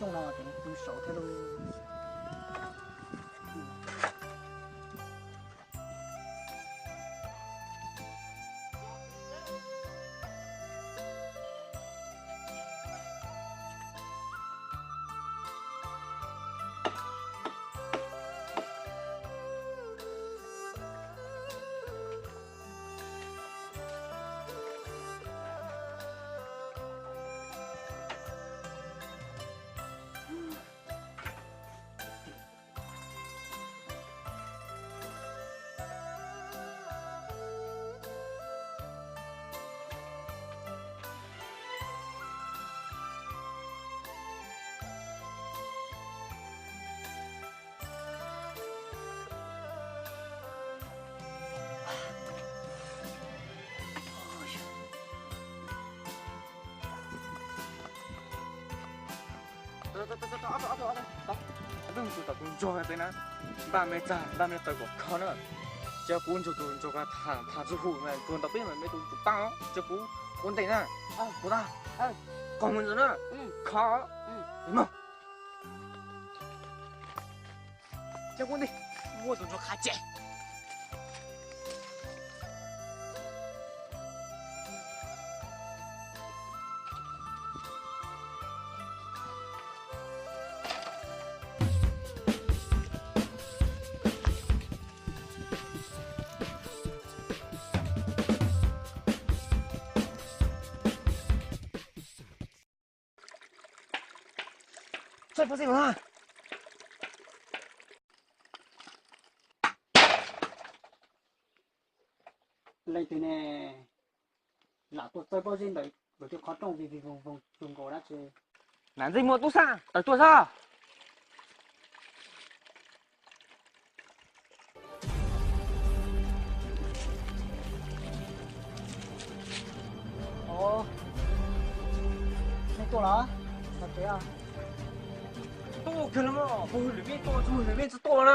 No ces tu saud thiab lauj. Peb mus tus tom tus ntsuag tej na, npaj me txag npaj me taws kom kho na. Cia kuv nrug tus ntsuag ko tham tham txug hum mas tuag ntau peb mas me tus tsum paab, cia kuv ua ntej na. Kuv tas, koj mus ntawd na, kho. Mus. Cia kuv ntej, muab tus ntsuag qhav tseg. Txawj pov xij los na. Leej twg ne, lam tuaj txawj pob zeb ntawm lawv tej qhov rooj vij vij voog voog tug nkaus dab tsi? Nam ntxij muaj tub saj tawm tuaj sab. Nej tuaj los? Tuaj kiag los, lwm vej tuaj, lwm vej tsis tuaj na.